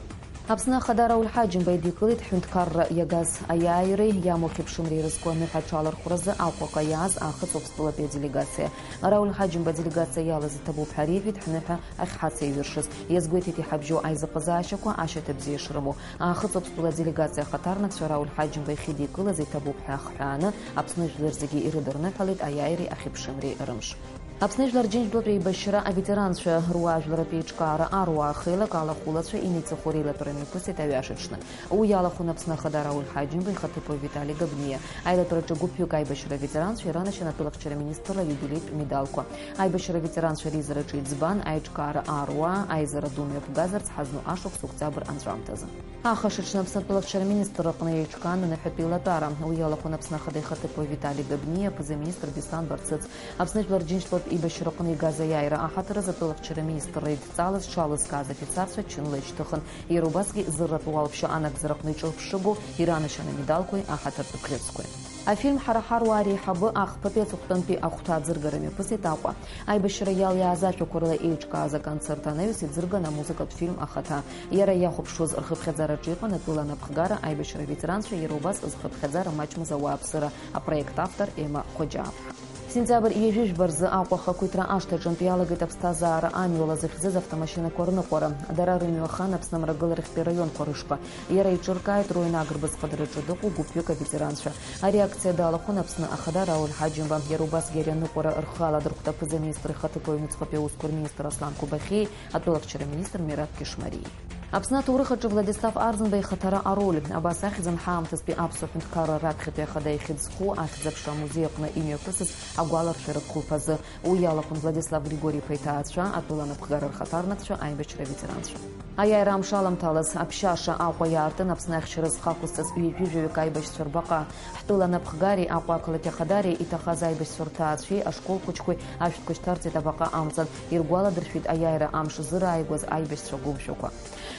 Аԥсны ахада Рауль Ҳаџьымба идикылеит ҳҳәынҭқарра иагаз аиааиреи иамоу ахьыԥшымреи ирызку аныҳәа аҽалархәразы Аҟәаҟа иааз Аахыҵ Урыстәылатәи аделегациа. Рауль Ҳаџьымба аделегациа иалаз иҭабуп ҳәа реиҳәеит ҳныҳәа ахьҳацеиҩыршаз. Иазгәеиҭеит иҳабжьоу аизыҟазаашьақәа ашьаҭа бзиа шрымоу. Аахыҵ Урыстәыла аделегациа ахаҭарнакцәа Рауль Ҳаџьымба иахьидикылаз иҭабуп ҳәа ахҳәааны, Аԥсны жәлар зегьы ирыдырныҳәалеит аиааиреи ахьыԥшымреи рымш. Аԥсны жәлар Џьынџьтәылатә еибашьра аветеранцәа руаажәларратә еиҿкаара аруаа хеилак алахәылацәа инеиҵыху реилатәара мҩаԥысит аҩашаҽны. Уи иалахәын Аԥсны ахада Рауль Ҳаџьымба ихаҭыԥуаҩ Витали Габниа. Аилатәараҿы гәыԥҩык аибашьра аветеранцәа иранашьан атәылахьчара министрра иубилеитә медалқәа. Аибашьра аветеранцәа реизараҿы иӡбан аиҿкаара аруаа аизара ду мҩаԥгазарц ҳазну ашықәс октиабр анҵәамҭазы. Ахашаҽны Аԥсны атәылахьчара министрра аҟны еиҿкаан аныҳәатәи еилатәара. Уи иалахәын Аԥсны ахада ихаҭыԥуаҩ Витали Габниа, аԥыза-министр Беслан Барцыц, Аԥсны жәлар Џьынџьтәылатә еибашьраҟны игаз аиааира аҳаҭыр азы атәылахьчара министрра идҵалаз дшалызкааз афицарцәа чынла ишьҭыхын. Иара убасгьы зырратә уалԥшьа анагӡараҟны иҿырԥшыгоу иранашьан амедалқәеи аҳаҭыртә бӷьыцқәеи. Афильм Ҳара ҳаруаа реиҳабы ахԥатәи аҵыхәтәантәи ахәҭа аӡыргара мҩаԥысит Аҟәа. Аибашьра иалиааз ашәақәа рыла еиҿкааз аконцерт анаҩс иӡырган амузыкатә фильм ахаҭа. Иара иахәаԥшуаз рхыԥхьаӡараҿы иҟан атәыла анапхгара, аибашьра аветеранцәа, иара убас зхыԥхьаӡара маҷмыз ауааԥсыра апроект автор Ема Хоџьааԥҳа. Сентиабр ҩажәи жәба рзы Аҟәа ахақәиҭра ашҭаҿынтә иалагеит аԥсҭазаара амҩала зыхьӡыз автомашьынақәа рныҟәара. Дара рымҩахан Аԥсны амрагыларахьтәи араионқәа рышҟа. Иара иҿыркааит Роинаг рбызҟадараҿы дыҟоу гәыԥҩык аветеранцәа. Ари акциа далахәын Аԥсны ахада Рауль Ҳаџьымба. Иара убасгьы ари аныҟәара рхы аладырхәт аԥыза-министр ихаҭыԥуаҩ аҩныҵҟатәи аусқәа рминистр Аслан Кобахьиеи атәылахьчара министр Мират Кьышмариеи. Аԥсны аҭоурых аҿы Владислав Арӡынба ихаҭара ароль. Абас ахьӡын ҳаамҭазтәи аԥсуа ҳәынҭқарра раԥхьатәи ахада ихьӡ зху ахьӡ-аԥша амузеи аҟны имҩаԥысыз агәаларшәаратә хәылԥазы. Уи иалахәын Владислав Григори-иԥа иҭаацәа, атәыла анапхгара рхаҭарнакцәа, аибашьра аветеранцәа. Аиааира амш аламҭалаз, аԥшьаша Аҟәа иаартын Аԥсны ахьчара зхы ақәызҵаз ҩажәижәаҩык аибашьцәа рбаҟа. Ҳтәыла анапхгареи Аҟәа ақалақь ахадареи иҭахаз аибашьцәа рҭаацәеи ашколқәа аҿқәеи ашәҭқәа шьҭарҵеит абаҟа амҵан, иргәаладыршәеит аиааира амш зырааигәаз аибашьцәа гәымшәақәа.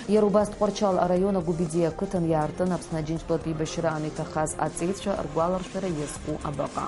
Иара убас Тҟәарчал араион Агәыбиӡиа ақыҭан иаартын Аԥсны Аџьынџьтәылатә еибашьраан иҭахаз аҵеицәа ргәаларшәара иазку абаҟа.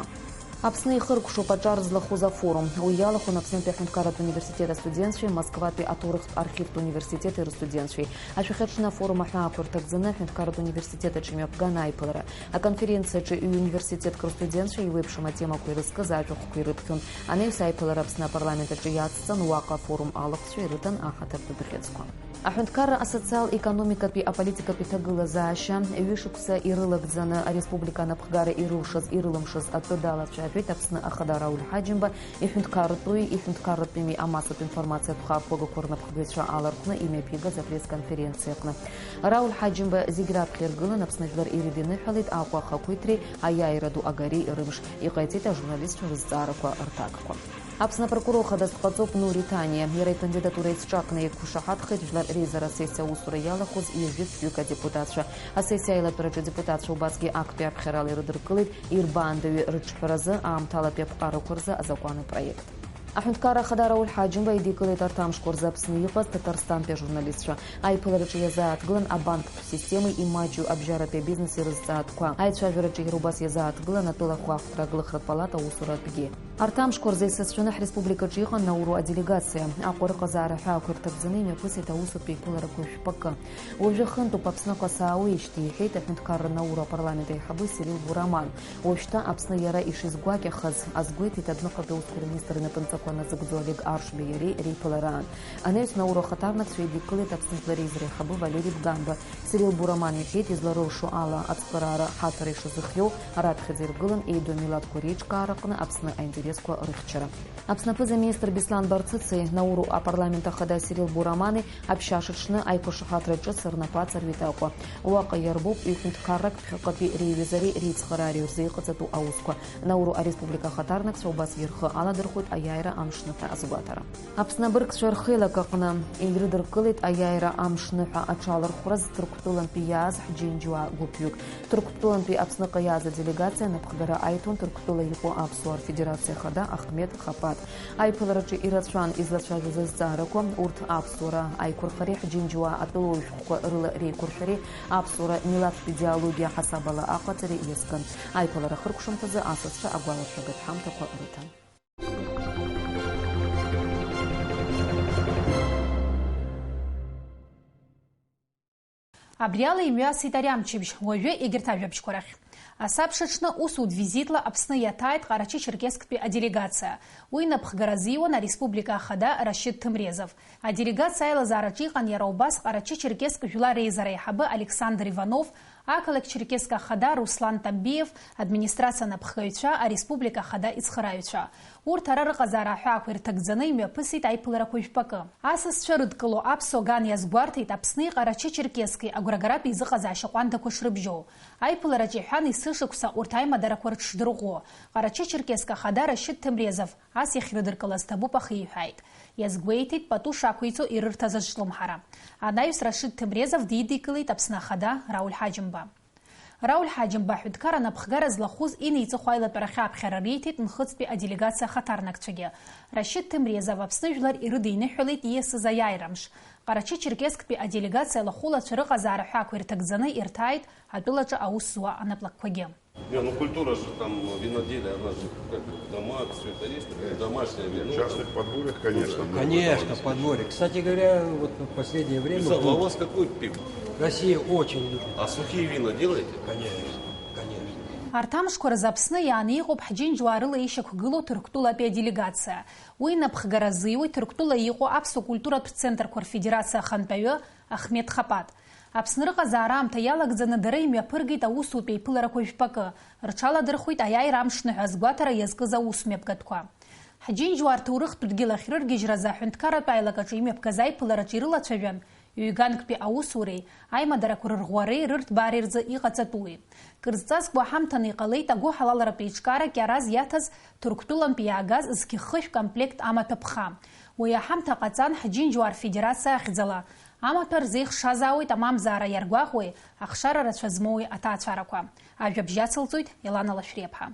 Аԥсны ихыркәшоуп аҿар злахәыз афорум. Уи иалахәын Аԥснытәи аҳәынҭқарратә университет астудентцәеи Москватәи аҭоурыхтә архивтә университет рыстудентцәеи. Ашәахьаҽны афорум аҳәаақәа рҭагӡаны аҳәынҭқарратә университет аҿы имҩаԥган аиԥылара. Аконференциаҿы ҩ-университетк рыстудентцәа еиуеиԥшым атемақәа ирызкыз ажәахәқәа ирыԥхьон. Анаҩс аиԥылара Аԥсны апарламент аҿы иацҵан, уаҟа афорум алахәцәа ирыҭан аҳаҭыртә бӷьыцқәа. Аҳәынҭқарра асоциал-економикатәи аполитикатә иҭагылазаашьа ҩышықәса ирылагӡаны ареспублика анапхгара ирылшаз-ирылымшаз атәы далацәажәеит Аԥсны Ахада Рауль Ҳаџьымба иҳәынҭқарратәи, иҳәынҭқарратәими амассатә информациатә хаақәагақәа рнапхгаҩцәа алархәны имҩаԥигаз апресс-конференциаҟны. Рауль Ҳаџьымба зегь раԥхьа иргылан Аԥсны жәлар ирыдиныҳәалеит Аҟәа ахақәиҭреи аиааира ду агареи рымш, иҟаиҵеит ажурналистцәа рызҵаарақәа рҭакқәа. Аԥсны апрокурор хадас дҟаҵоуп Нури Ҭаниа. Иара икандидатура еиҿҿакны иқәшаҳаҭхеит Жәлар Реизара асессиа аусура иалахәыз ҩажәи ԥшьҩык адепутатцәа. Асессиа аилатәараҿы адепутатцәа убасгьы актәи аԥхьарала ирыдыркылеит ирбаандаҩы рыҿҳәаразы аамҭалатәи аԥҟарақәа рзы азакәан апроект. Аҳәынҭқарра Ахада Рауль Ҳаџьымба идикылеит арҭ амшқәа рзы Аԥсны иҟаз Ҭаҭарстантәи ажурналистцәа. Аиԥылараҿы иазааҭгылан абанктә системеи имаҷу абжьаратәи абизнеси рызҵаатәқәа. Аицәажәараҿы иара убас иазааҭгылан атәыла ахәаахәҭра аглыхратә палата аусуратәгьы. Арҭ амшқәа рзы есыцәаны ҳреспубликаҿы иҟан Науру аделегациа. Аҟәа рыҟазаара аҳәаақәа ирҭагӡаны имҩаԥысит аусутә еиԥыларақәа жәпакы. Уажәы хынтәуп Аԥсныҟа саауеижьҭеи, иҳәеит аҳәынҭқарра Науру апарламент аиҳабы Сирил Бураман. Уажәшьҭа Аԥсны иара ишизгәакьахаз азгәеиҭеит адәныҟатәи аусқәа рминистр инапынҵақәа назыгӡо Олег Аршбеи иареи реиԥылараан. Анаҩс Науру ахаҭарнакцәа идикылеит Аԥсны жәлар реизара аиҳабы Валери Бганба. Сирил Бураман иҳәеит, изларылшо ала ацхыраара ҳаҭәара ишазыхиоу, раԥхьаӡа иргылан еиду амилаҭқәа реиҿкаараҟны Аԥсны аинтересқәа рыхьчара. Аԥсны аԥыза-министр Беслан Барцыци Науру апарламент ахада Сирил Бурамани аԥшьашаҽны аиқәшаҳаҭра ҿыц рнапы аҵарҩит Аҟәа. Уаҟа иарбоуп ҩ-ҳәынҭқаррак ԥхьаҟатәи реиҩызареи реицхыраареи рзы иҟаҵатәу аусқәа. Науру ареспублика ахаҭарнакцәа убасгьы рхы аладырхәит аиааира амшныҳәа азгәаҭара. Аԥсны абыргцәа рхеилак аҟны ирыдыркылеит аиааира амшныҳәа аҽалархәраз Ҭырқәтәылантәи иааз ҳџьынџьуаа гәыԥҩык. Ҭырқәтәылантәи Аԥсныҟа иааз аделегациа анапхгара аиҭон Ҭырқәтәыла иҟоу аԥсуаа рфедерациа ахада Ахмед Хапаҭ. Аиԥылараҿы ирацәан излацәажәоз азҵаарақәа, урҭ аԥсуара аиқәырхареи ҳџьынџьуаа атәылауаҩ шәҟәқәа рыла реиқәыршәареи аԥсуара милаҭтә идеологиа ҳасабала аҟаҵареи иазкын. Аиԥылара ахыркәшамҭазы асасцәа агәаларшәагатә ҳамҭақәа рыҭан. Абри ала имҩасит ари амчыбжь, уажәы егьырҭ ажәабжьқәа рахь. Асабша аҽны усутә визитла Аԥсны иаҭааит Ҟарачы-Черкесктәи аделегациа. Уи напхгара азиуан ареспублика ахада Рашьыд Ҭемрезов. Аделегациа аилазаараҿы иҟан иара убас Ҟарачы-Черкесск жәлар реизара аиҳабы Александр Иванов, ақалақь Черкесск ахада Руслан Тамбиев, администрациа анапхгаҩцәа, ареспублика ахада ицхырааҩцәа. Урҭ ара рыҟазаара аҳәаақәа ирҭагӡаны имҩаԥысит аиԥыларақәа жәпакы. Асасцәа рыдкыло аԥсуа ган иазгәарҭеит Аԥсни Ҟарачы-Черкесски агәрагаратә еизыҟазаашьа ҟәандақәа шрыбжьоу. Аиԥылараҿы иҳәан, есышықәса урҭ аимадарақәа рыҽшдырӷәӷәо. Ҟарачы-Черкесск ахада Рашьыд Ҭемрезов ас иахьрыдыркылаз ҭабуп ахиҳәааит. Иазгәеиҭеит пату шақәиҵо ирырҭаз азҿлымҳара. Анаҩс Рашьыд Ҭемрезов дидикылеит Аԥсны ахада Рауль Ҳаџьымба. Рауль Ҳаџьымба аҳәынҭқар анапхгара злахәыз инеиҵыху аилатәарахьы аԥхьара риҭеит Нхыҵтәи аделегациа ахаҭарнакцәагьы. Рашьыд Ҭемрезов Аԥсны жәлар ирыдиныҳәалеит ииасыз аиааира мш. Ҟарачы-Черкесктәи аделегациа лахәылацәа рыҟазаара ҳәаақәа ирҭагӡаны ирҭааит атәылаҿы аус зуа анаплакқәагьы. Не, ну культура же там виноделия, она же как бы дома, всё это есть, домашнее вино. Частных подворьях, конечно, много. Конечно, подворье. Кстати говоря, вот в последнее время... Вячеслав, а у вас какой пиво? Россия очень любит. А сухие вина делаете? Конечно, конечно. Арҭ амшқәа рзы Аԥсны иааны иҟоуп ҳџьынџьуаа рыла ишьақәгылоу Ҭырқәтәылатәи аделегациа. Уи инапхгара азиуеит Ҭырқәтәыла иҟоу аԥсуа культуратә центрқәа рфедерациа ахантәаҩы Ахмед Хапат. Аԥсны рыҟазаара аамҭа иалагӡаны дара имҩаԥыргеит аусутә еиԥыларақәа жәпакы, рҽаладырхәит аиааира амшныҳәа азгәаҭара иазкыз аусмҩаԥгатәқәа. Ҳџьынџьуаа рҭоурыхтә дгьыл ахьрыргьежьразы аҳәынҭқарратә аилак аҿы имҩаԥгаз аиԥылараҿы ирылацәажәан, ҩганктәи аусуреи, аимадарақәа рырӷәӷәареи рырҭбаареи рзы иҟаҵатәуи. Кырзҵазкуа ҳамҭаны иҟалеит агәыҳалалратә еиҿкаара Кьараз иаҭаз Ҭырқәтәылантә иаагаз зқьы хышә комплект амаҭәа ԥха. Уи аҳамҭа ҟаҵан ҳџьынџьуаа рфедерациа ахьӡала. Амаҭәа рзеихшазаауеит амамзаара иаргәаҟуеи, ахшара рацәа змоуи аҭаацәарақәа. Ажәабжь ацылҵоит Елана Лашәриаԥҳа.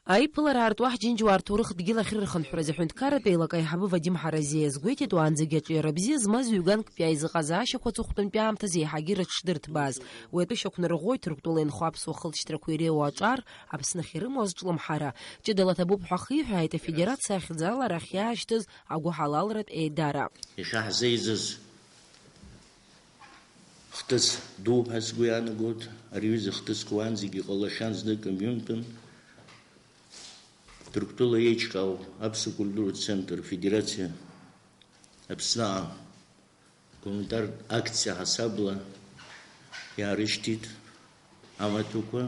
Аиԥылара аартуа ҳџьынџьуаа рҭоурых дгьыл ахьрырхынҳәраз аҳәынҭқарратә еилак аиҳабы Вадим Ҳаразиа иазгәеиҭеит, уаанӡагьы аҿиара бзиа змаз ҩганктәи аизыҟазаашьақәа аҵыхәтәантәи аамҭазы еиҳагьы рыҽшдырҭбааз. Уи атәы шьақәнарӷәӷәоит Ҭырқәтәыла инхо аԥсуа хылҵшьҭрақәа иреиуоу аҿар, Аԥсны ахьрымоу азҿлымҳара. Ҷыдала ҭабуп ҳәа ахиҳәааит афедерациа ахьӡала арахь иаашьҭыз агәыҳалалратә еидара. Иахьа ҳзеизаз хҭыс ду ҳәа сгәы иаанагоит, ари аҩыза хҭысқәа уаанӡагьы иҟалахьан знык ҩынтәын. Ҭырқәтәыла еиҿкаау аԥсуа культуратә центр Федерациа Аԥсныҟа Гуманитартә акциа ҳасабла иаарышьҭит амаҭәақәа.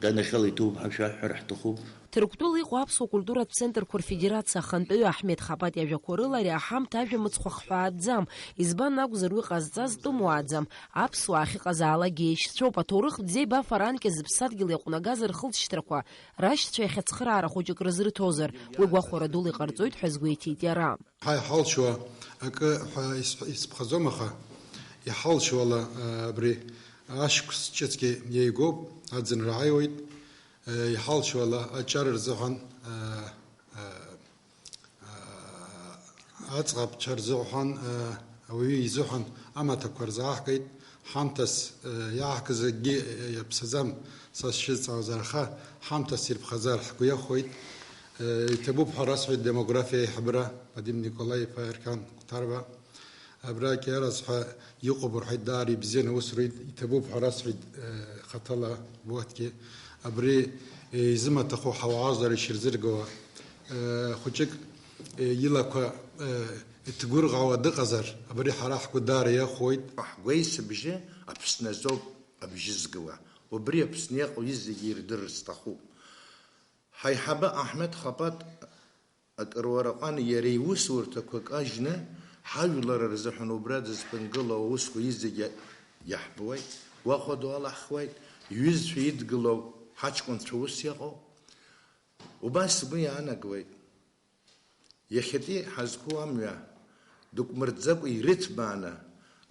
Ганахьала иҭоуп ҳәа шәаҳҳәар ҳҭахуп. Ҭырқәтәыла иҟоу аԥсуа культуратә центрқәа рфедерациа ахантәаҩы Аҳмед Хапат иажәақәа рыла ари аҳамҭа ажәа мыцхәы ахҳәааӡам. Избан акәзар, уи ҟазҵаз тәымуааӡам. Аԥсуаа ахьыҟазаалакгьы еишьцәоуп, аҭоурых бзиа ибафар анкьа зыԥсадгьыл иаҟәнагаз рхылҵшьҭрақәа, рашьцәа иахьа цхыраарахә џьак рызырҭозар, уи гәахәара дула иҟарҵоит ҳәа азгәеиҭеит иара. Ҳа иҳалшо акы ҳәа исҳ-, исԥхаӡом, аха иҳалшо ала, а, абри ашықәс ҿыцгьы иеигоуп, аӡынра ааиуеит, а, иҳалшо ала аҿар рзыҳәан, а, а, а, аӡӷабцәа рзыҳәан, а, ауаҩы изыҳәан амаҭәақәа рзааҳгеит. Ҳамҭас, э, иаҳкыз акгьы, э, иаԥсаӡам, са сшызҵаауаз, аха ҳамҭас ирԥхаӡар ҳгәы иахәоит. Э, иҭабуп ҳәа расҳәеит демографиа аиҳабыра Вадим Николаи-иԥа Еркан Қәҭарба. Абра Кьараз ҳәа иҟоуп рҳәеит, даара ибзианы аус руит, иҭабуп ҳәа расҳәеит, э, хаҭала Буаҭгьы. Абри, э, изымаҭәахәу ҳауаажәлар ишырзыргауа, э, хәыҷык, э, илақәа, э, иҭгәырӷьауа дыҟазар, абри ҳара ҳгәы даара иахәоит. Ҳгәеисыбжьы Аԥсны азоуп абжьы згауа. Убри Аԥсны иҟоу изегьы ирдырыр сҭахуп. Ҳаиҳабы Аҳмед Хапат акыруараҟан иара иусурҭақәа кажьны, ҳажәлар рзыҳәан убра дызԥынгылоу аусқәа изегьы иаҳбуеит, гәахәа ду алаҳхуеит, иҩызцәа идгылоу ҳаҷкәынцәа ус иаҟоу. Убас сгәы иаанагоит. Иахьатәи ҳазқәу амҩа дықәмырӡакәа ирыҭбааны,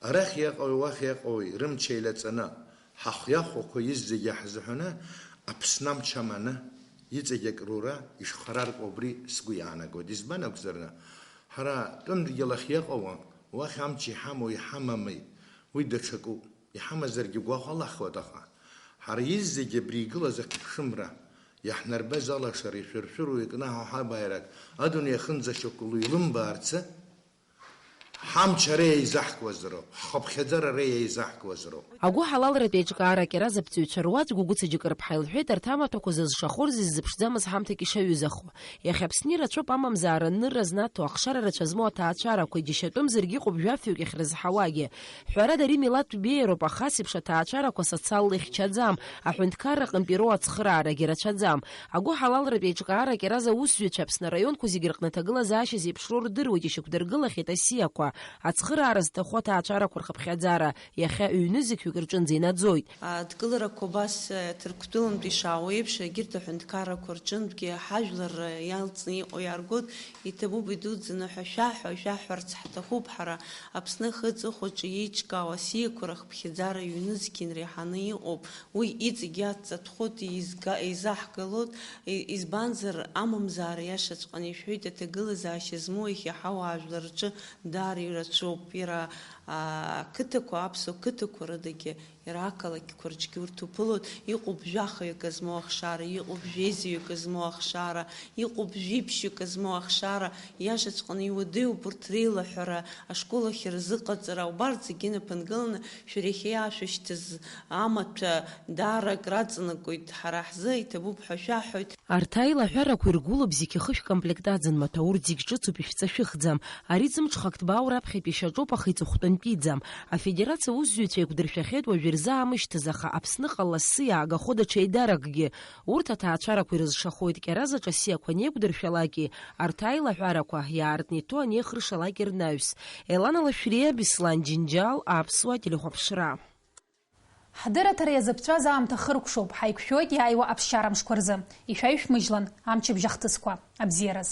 арахь иаҟоу, уахь иаҟоу рымч еилаҵаны, ҳахә иахәақәа изегьы ҳзыҳәаны, Аԥсны амч аманы, иҵегь акрура ишхараркуа убри сгәы иаанагоит. Избан акәзар, ҳара тәымдгьыл ахь иаҟоу, уахь амч иҳамоу иҳамами, уи даҽакуп. Иҳамазаргьы гәаҟ алахуеит, аха ҳара изегьы абри игылаз ахьыԥшымра, иаҳнарбаз алашара, ишәыршәыруа икнаҳау ҳабааирак адунеи ахынӡашьақәгылоу илымбаарцы, ҳамч ара иаизаҳкуазароуп, ҳхыԥхьаӡара ара иаизаҳкуазароуп. Агәыҳалалратә еиҿкаара Кьараз аԥҵаҩцәа руаӡә Гәыгәыца Џьыкырԥҳа илҳәеит арҭ амаҭәақәа зызшахо рзы иззыԥшӡамыз ҳамҭак ишаҩызахо. Иахьа Аԥсны ирацәоуп амамзаара анырра знаҭо ахшара рацәа змоу аҭаацәарақәа, џьашьатәымзаргьы ыҟоуп жәафҩык иахьрызҳауагьы. Ҳәарада, ари милаҭтә беиароуп, аха ас еиԥш аҭаацәарақәа социалла ихьчаӡам, аҳәынҭқарра аҟынтә ироуа ацхыраарагьы рацәаӡам. Агәыҳалалратә еиҿкаара Кьараз аусзуҩцәа Аԥсны араионқәа зегьы рҟны аҭагылазаашьа зеиԥшроу рдыруеит, ишьақәдыргылахьеит асиақәа. Ацхыраара зҭаху аҭаацәарақәа рхыԥхьаӡара иахьа ҩ-нызқьҩык рҿынӡа инаӡоит. Адкыларақәа убас, э, Ҭырқәтәылантәи ишаауа еиԥш, егьырҭ аҳәынҭқаррақәа рҿынтәгьы ҳажәлар, э, иалҵны иҟоу иааргоит, иҭабуп идуӡӡаны ҳәа шәаҳәа, шәаҳәарц ҳҭахуп ҳара. Аԥсны ахы аҵыхәаҿы еиҿкаау асиақәа рыхԥхьаӡара ҩ-нызқь инреиҳаны иҟоуп. Уи иҵегь иаҵатәхоит, еизга-, еизаҳгалоит, и-, избанзар, амамзаара иашаҵәҟьаны ишәҳәоит, аҭагылазаашьа змоу иахьа ҳауаажәлар рҿы даара ирацәоуп. Иара, аа, ақыҭақәа, аԥсуа қыҭақәа рыдагьы, иара ақалақьқәа рҿгьы урҭ уԥылоит, иҟоуп жәахаҩык змоу ахшара, иҟоуп жәеизаҩык змоу ахшара, иҟоуп жәиԥшьҩык змоу ахшара, иашаҵәҟьаны иуадаҩуп урҭ реилаҳәара, ашкол ахь рзыҟаҵара, убарҭ зегьы наԥынгыланы шәара иахьа иаашәышьҭыз амаҭәа даара акраҵанакуеит, ҳара ҳзы иҭабуп ҳәа шәаҳәоит. Арҭ аилаҳәарақәа иргәылоуп зқьы хышә комплект аӡын маҭәа, урҭ зегь ҿыцуп, ишәҵашәыхӡам. Ари ҵымҽхак ҭбааура аԥхьатәи шьаҿоуп, аха иҵыхәтәантәиӡам. Афедерациа аусзуҩцәа еиқәдыршәахьеит уажә ирзы аамышьҭыз, аха Аԥсныҟа лассы иаагахо даҽа еидаракгьы. Урҭ аҭаацәарақәа ирызшахоит, Кьараз аҿы асиақәа анеиқәдыршәалакгьы, арҭ аилаҳәарақәа иаартны иҭоу анеихыршалак ирнаҩс. Елана Лашәриа, Беслан Џьынџьал, Аԥсуа телехәаԥшра. Ҳдырраҭара иазыԥҵәаз аамҭа хыркәшоуп, ҳаиқәшәоит иааиуа аԥсшьара мшқәа рзы. Ишәаҩшәмыжьлан, амчыбжь ахҭысқәа. Абзиараз.